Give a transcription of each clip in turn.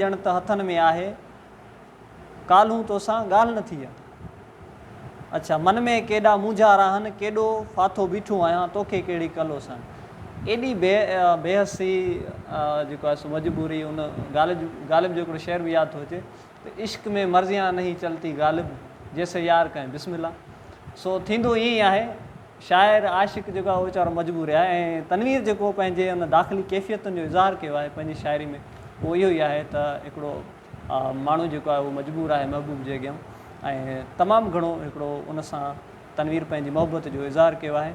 ڄڻ ته هٿن ۾ آهي، ڪالهون توسان ڳالهه نه ٿي آ. اڇا من ۾ ڪيڏا مونجهارا آهن، ڪيڏو ڦاٿو بيٺو آهيان، توکي ڪهڙي ڪل اوسان. ايڏي بي بيحسي جيڪو آهي سو مجبوري ان غالب غالب جو هڪڙو شعر به ياد ٿو اچي ته عشق ۾ مرضيان نهين چلتي غالب جيسي يار ڪهين بسم الله سو ٿيندو ائين ئي آهي شاعر عاشق جيڪو آهي اهو ويچارو مجبور آهي ۽ تنوير جيڪو پنهنجي ان داخلي ڪيفيتن جو اظهار ڪيو آهي پنهنجي شاعري ۾ اهو اهو ئي آهي ته هڪڙو ماڻهو جيڪو آهي اهو مجبور آهي محبوب جي اڳيان ۽ تمام گهڻو هڪڙو ان سان تنوير پنهنجي محبت جو اظهار ڪيو آهي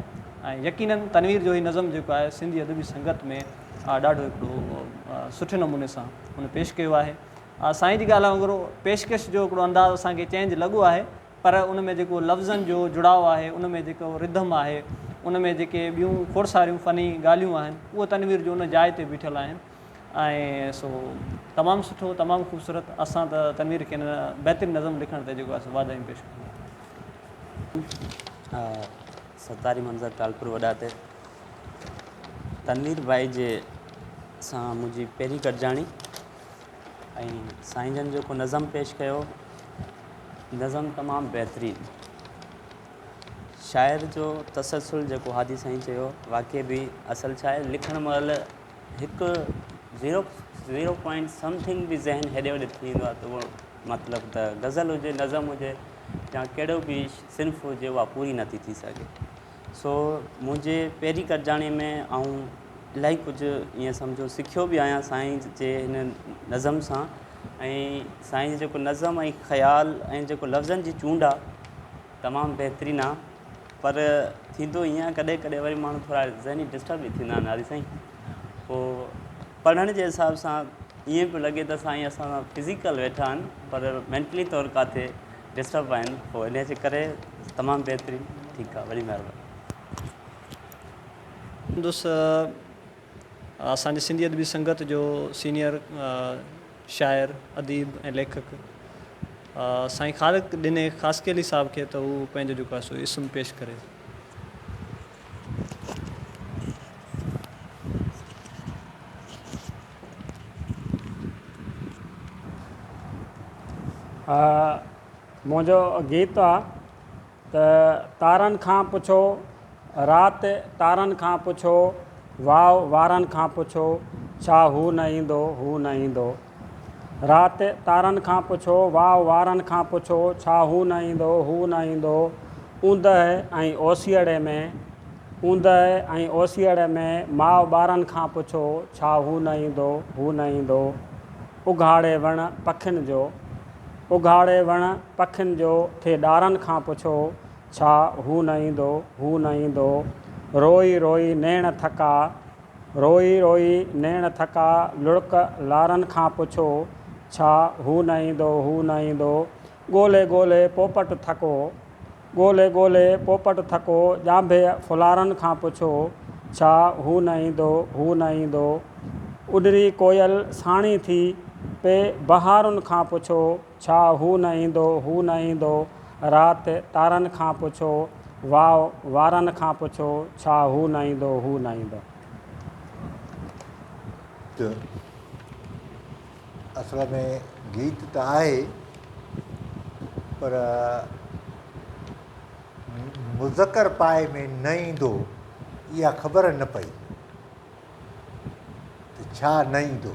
۽ يقينن تنوير جو هي نظم جيڪو آهي سنڌي ادبي سنگت ۾ ڏاڍو هڪڙو سٺي نموني سان هن پيش ڪيو آهي سائين جي ڳالهه وانگر پيشڪش جو هڪڙو انداز اسان کي چينج لڳو آهي پر ان ۾ جيڪو لفظن جو جڙاء آهي، ان ۾ جيڪو رڌم آهي، ان ۾ جيڪي ٻيون کوڙ ساريون فني ڳالهيون آهن، اهو تنوير جو ان جاء تي بيٺل آهن ۽ سو تمام سٺو، تمام خوبصورت، اسان ته تنوير کي ان بهترين نظم لکڻ تي جيڪو آهي سو واڌايون پيش ڪنداسين. ستاري منظر ٽالپر وڏا تي تنوير ڀائي جي سان منهنجي پهرين گڏجاڻي ۽ سائين جن جيڪو نظم پيش ڪيو نظم تمام بهترين شاعر جو تسلسل جيڪو هادي سائين چيو واقعي به اصل ڇا آهي لکڻ مهل هڪ زيرو زيرو پوائنٽ سمٿنگ به ذهن هيڏي هوڏي ٿي ويندو آهي ته اهو مطلب ته غزل هجي نظم هجي يا ڪهڙو به صنف هجي اها پوري نٿي ٿي سگهي سو منهنجي پهرين گڏجاڻي ۾ آئون الاهي ڪجهه ائين سمجهو سکيو به آهيان سائين جي هن نظم سان ۽ سائين جو جيڪو نظم ۽ خيال ۽ جيڪو لفظن جي چونڊ آهي تمام بهترين آهي پر ٿيندو ائين آهي ڪڏهن ڪڏهن وري ماڻهو ٿورا ذهني ڊسٽرب به ٿيندا آهن هادي سائين پوء پڙهڻ جي حساب سان ائين پيو لڳي ته سائين اسان سان فزيڪل ويٺا آهن پر مينٽلي طور ڪاٿي ڊسٽرب آهن پوء انهي جي ڪري تمام بهترين ٺيڪ آهي وڏي مهرباني. دوست اسان جي سنڌي ادبي سنگت جو سينيئر شاعر اديب ۽ ليکڪ سائين خالق ڏني خاصخيلي صاحب کي ته هو پنهنجو جيڪو آهي سو اسم پيش ڪري. منهنجو گيت آ ته تارن کان پڇو رات تارن کان پڇو واء وارن کان پڇو ڇا هو نه ايندو هو نه ايندو رات تارن کان پڇو واء وارن کان پڇو ڇا هو نه ايندو هو نه ايندو اوندهه ۽ اوسيئڙي ۾ اوندهه ۽ اوسيئڙي ۾ ماء ٻارن کان پڇو ڇا هو نه ايندو هو نه ايندو اگهاڙي وڻ پکين جو اگهاڙي وڻ پکين جو ٿي ڏارن کان پڇو ڇا هو نه ايندو هو نه ايندو روئي روئي نيڻ ٿڪا روئي روئي نيڻ ٿڪا لڙڪ لارن کان پڇو ڇا هو نه ايندو هو نه ايندو ڳولي ڳولي پوپٽ ٿڪو ڳولي ڳولي پوپٽ ٿڪو، ڄانڀيء ڦلارن کان پڇو، ڇا هو نه ايندو، هو نه ايندو. اڏري ڪوئل ساڻي ٿي پئي بهارن کان پڇو، ڇا هو نه ايندو، هو نه ايندو. رات تارن کان پڇو، واء وارن کان پڇو، ڇا هو نه ايندو، هو نه ايندو. ته اصل ۾ گيت ته آهي پر مذڪر پائي ۾ نه ايندو اها خبر نه پئي ته ڇا نه ايندو.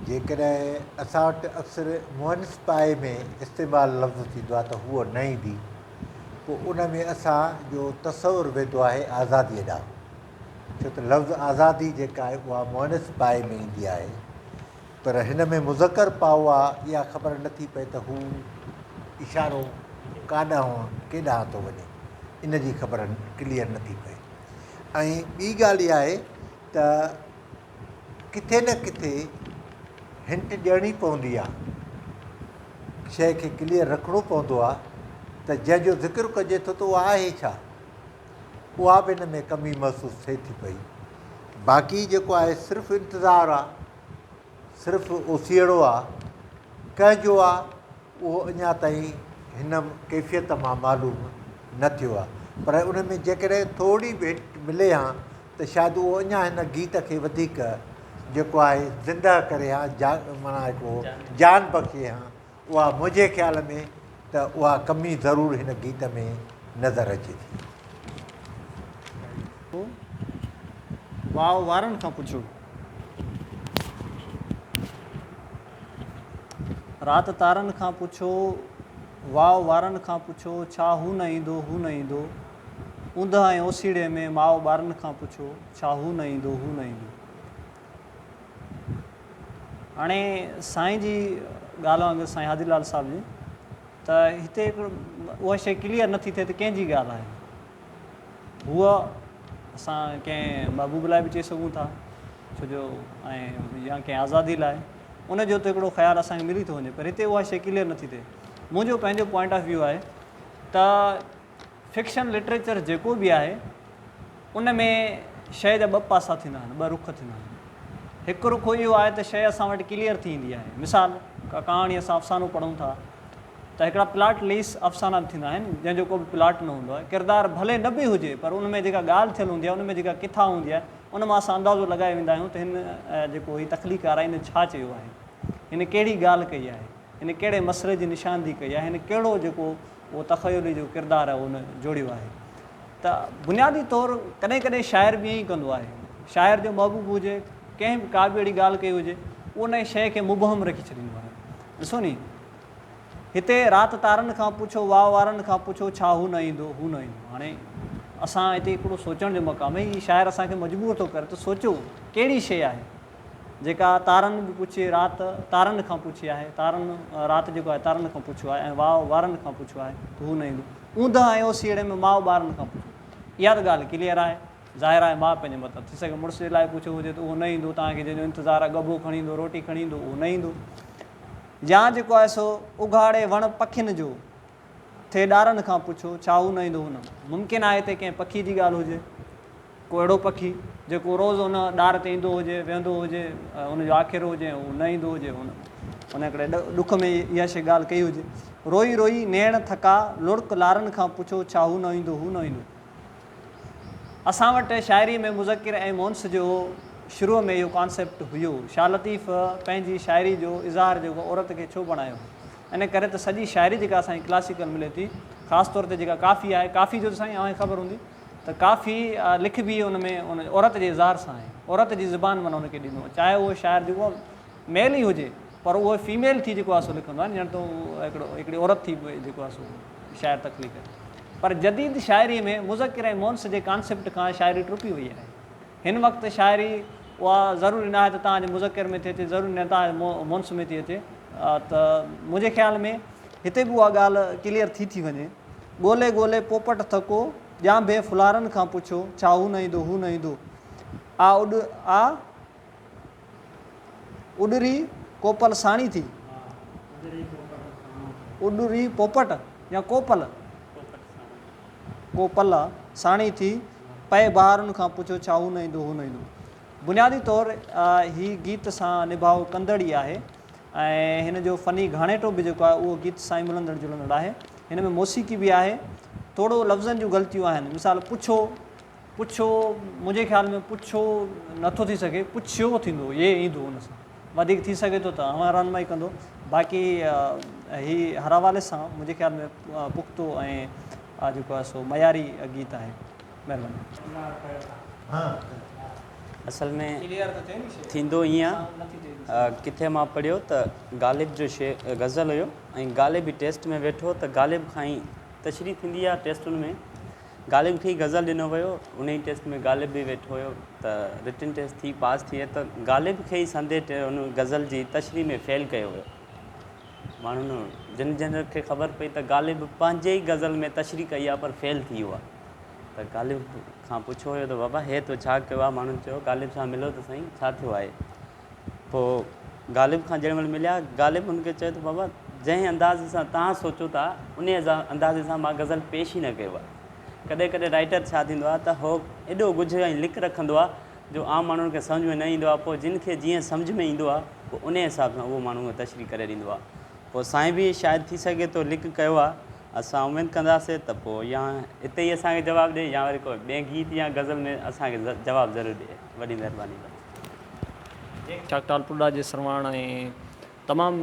جيڪڏهن اسان وٽ اڪثر مؤنث پائي ۾ استعمال لفظ ٿيندو آهي ته هوء نه ايندي پوء ان ۾ اسان جو تصور ويندو آهي آزاديء ڏانهن. ڇو ته لفظ آزادي جيڪا آهي اها مؤنث پائي ۾ ايندي آهي پر هن ۾ مذڪر پائو آ اها خبر نه ٿي پئي ته هو اشارو ڪاڏانهن ڪيڏانهن ٿو وڃي ان جي خبر ڪليئر نه ٿي پئي ۽ ٻي ڳالهه اها آهي ته ڪٿي نه ڪٿي هنٽ ڏيڻي پوندي آ شيء کي ڪليئر رکڻو پوندو آ ته جنهن جو ذڪر ڪجي ٿو ته اها آهي ڇا اها به ان ۾ ڪمي محسوس ٿئي ٿي پئي. باقي جيڪو آهي صرف انتظار آ، صرف اوسيئڙو آ، ڪنهن جو آ اهو اڃا تائين هن ڪيفيت مان معلوم نه ٿيو آ. پر ان ۾ جيڪڏهن ٿوري به هنٽ ملي هان ته شايد اهو اڃا هن گيت کي وڌيڪ جيڪو آهي زنده ڪري ها جا معنيٰ هڪڙو جان بخشي ها اها منهنجي خيال ۾ ته اها ڪمي ضرور هن گيت ۾ نظر اچي ٿي. واء وارن کان پڇو. رات تارن کان پڇو، واء وارن کان پڇو، ڇا هو نه ايندو، هو نه ايندو. اوندهه ۽ اوسيڙي ۾ ماء ٻارن کان پڇو، ڇا هو نه ايندو، هو نه ايندو. هاڻي سائين جي ڳالهه وانگر سائين هادي لال صاحب جي ته هتي هڪڙو اها شيء ڪليئر نٿي ٿئي ته ڪنهن جي ڳالهه آهي. هوء اسان ڪنهن محبوب لاء به چئي سگهون ٿا ڇو جو ۽ يا ڪنهن آزادي لاء ان جو ته هڪڙو خيال اسان کي ملي ٿو وڃي پر هتي اها شيء ڪليئر نٿي ٿئي. منهنجو پنهنجو پوائنٽ آف ويو آهي ته فڪشن لٽريچر جيڪو به آهي ان ۾ شيء جا ٻه پاسا ٿيندا آهن، ٻه رخ ٿيندا آهن. هڪ رخ اهو آهي ته شيء اسان وٽ ڪليئر ٿي ايندي آهي. مثال ڪا ڪهاڻي اسان افسانو پڙهون ٿا ته هڪڙا پلاٽ ليس افسانا به ٿيندا آهن جنهن جو ڪو به پلاٽ نه هوندو آهي. ڪردار ڀلي نه به هجي پر ان ۾ جيڪا ڳالهه ٿيل هوندي آهي ان ۾ جيڪا ڪٿا هوندي آهي ان مان اسان اندازو لڳائي ويندا آهيون ته هن جيڪو هي تخليقار آهي هن ڇا چيو آهي، هن ڪهڙي ڳالهه ڪئي آهي، هن ڪهڙي مسئلي جي نشاندهي ڪئي آهي، هن ڪهڙو جيڪو اهو تخيلي جو ڪردار آهي ان جوڙيو آهي ته بنيادي طور ڪڏهن ڪڏهن شاعر به ائين ئي ڪندو آهي شاعر جو محبوب هجي ڪنهن به ڪا به اهڙي ڳالهه ڪئي هجي اهو ان شيء کي مبهم رکي ڇڏيندو آهي ڏسو ني هتي رات تارن کان پڇو واء وارن کان پڇو ڇا هو نه ايندو هو نه ايندو هاڻي اسان هتي هڪڙو سوچڻ جو مقام آهي هي شاعر اسان کي مجبور ٿو ڪري ته سوچو ڪهڙي شيء آهي جيڪا تارن به پڇي رات تارن کان پڇي آهي، تارن رات جيڪو آهي تارن کان پڇيو آهي ۽ واء وارن کان پڇيو آهي ته هو نه ايندو. اوندهه ۽ اوسيئڙي ۾ ماء ٻارن کان پڇيو. اها ته ڳالهه ڪليئر آهي. ظاهر آهي ماء پنهنجي مطلب ٿي سگهي مڙس جي لاء پڇيو هجي ته اهو نه ايندو، توهان کي جنهن جو انتظار آهي ڳڀو کڻي ايندو، روٽي کڻي ايندو، اهو نه ايندو. يا جيڪو آهي سو اگهاڙي وڻ پکين جو ٿئي ڏارن کان پڇو، ڇا هو نه ايندو هو نه. ممڪن آهي هتي ڪنهن پکي جي ڳالهه هجي. ڪو اهڙو پکي، جيڪو روز ان ڏار تي ايندو هجي، ويهندو هجي، ان جو آکيرو هجي ۽ هو نه ايندو هجي. هن ان هڪڙي ڏک ۾ اها شيء ڳالهه ڪئي هجي. روئي روئي نيڻ ٿڪا، لڙڪ لارن کان پڇو، ڇا هو نه ايندو، هو نه ايندو. اسان وٽ شاعريء ۾ مذڪر ۽ مونث جو شروع ۾ اهو ڪانسيپٽ هيو. شاهه لطيف پنهنجي شاعري جو اظهار جيڪو عورت کي ڇو بڻايو هو؟ ان ڪري ته سڄي شاعري جيڪا اسان کي ڪلاسيڪل ملي ٿي، خاص طور تي جيڪا ڪافي آهي، ڪافي جو ته سائين اوهان کي خبر هوندي ته ڪافي لکبي ان ۾ ان عورت جي اظهار سان آهي، عورت جي زبان معنيٰ ان کي ڏنو، چاهي اهو شاعر جيڪو ميل ئي هجي پر اهو فيميل ٿي جيڪو آهي سو لکندو آهي، ڄڻ ته اهو هڪڙو هڪڙي عورت ٿي جيڪو آهي سو شاعر تخليق ڪري. پر جديد شاعريء ۾ مذڪر ۽ مونث جي ڪانسيپٽ کان شاعري ٽپي وئي آهي. هن وقت شاعري اها ضروري ناهي ته توهان جي مذڪر ۾ ٿي اچي، ضروري ناهي توهان جي مونث ۾ ٿي اچي ته منهنجي خيال ۾ هتي به اها ڳالهه ڪليئر ٿي ٿي وڃي. ڳولي ڳولي پوپٽ ٿڪو، ڄانڀي ڦلارن کان پڇو، ڇا هو نه ايندو، هو نه ايندو. آ اڏ آ اڏري ڪوپل ساڻي ٿي. اڏري پوپٽ يا ڪوپل؟ ڪوپل ساڻي ٿي. پئي بهارن کان پڇو ڇا هو نه ايندو هو نه ايندو. بنيادي طور هي گيت سان نڀاء ڪندڙ ئي آهي ۽ هن جو فني گهاڻيٽو به جيڪو آهي اهو گيت سان ئي ملندڙ جلندڙ آهي. هن ۾ موسيقي به آهي. ٿورو لفظن جون غلطيون آهن. مثال پڇو پڇو منهنجي خيال ۾ پڇو نٿو ٿي سگهي پڇيو ٿيندو يي ايندو ان سان وڌيڪ ٿي سگهي ٿو ته اوهان رهنمائي ڪندو باقي هي هر حوالي سان منهنجي خيال ۾ پختو ۽ جيڪو آهي سو معياري گيت آهي مهرباني. اصل ۾ ٿيندو ائين آ ڪٿي مان پڙهيو ته غالب جو شعر غزل هيو ۽ غالب ئي ٽيسٽ ۾ ويٺو ته غالب کان ئي تشريح ٿيندي آ ٽيسٽن ۾ غالب کي ئي غزل ڏنو ويو، انهي ٽيسٽ ۾ غالب به ويٺو هيو ته رٽن ٽيسٽ ٿي پاس ٿئي ته غالب کي ئي سندي ان غزل جي تشريح ۾ فيل ڪيو ويو. ماڻهن جن جن کي خبر پئي ته غالب پنهنجي ئي غزل ۾ تشريح ڪئي آهي پر فيل ٿي ويو آهي ته غالب کان پڇيو ويو ته بابا هي تو ڇا ڪيو آهي ماڻهن چيو غالب سان ملو ته سائين ڇا ٿيو آهي پوء غالب کان جنهن مهل مليا، غالب هن کي چيو ته بابا جنهن انداز سان توهان سوچو ٿا، انهيء انداز سان مان غزل پيش ئي نه ڪيو آهي. ڪڏهن ڪڏهن رائيٽر ڇا ٿيندو آهي ته هو ايڏو ڳجهه ۽ لڪ رکندو آهي جو عام ماڻهن کي سمجهه ۾ نه ايندو آهي، پوء جن کي جيئن سمجهه ۾ ايندو آهي، پوء انهيء حساب سان اهو ماڻهو تشريح ڪري ڏيندو آهي. پوء سائين به شايد ٿي سگهي ٿو لڪ ڪيو آهي. اسان اميد ڪنداسين ته پوء يا هتي ئي اسان کي جواب ڏئي يا وري ڪو ٻئي گيت يا غزل ۾ اسان کي جواب ضرور ڏئي. وڏي مهرباني. ٺاڪ ٽالپر ڏاجي سرواڻ ۽ تمام.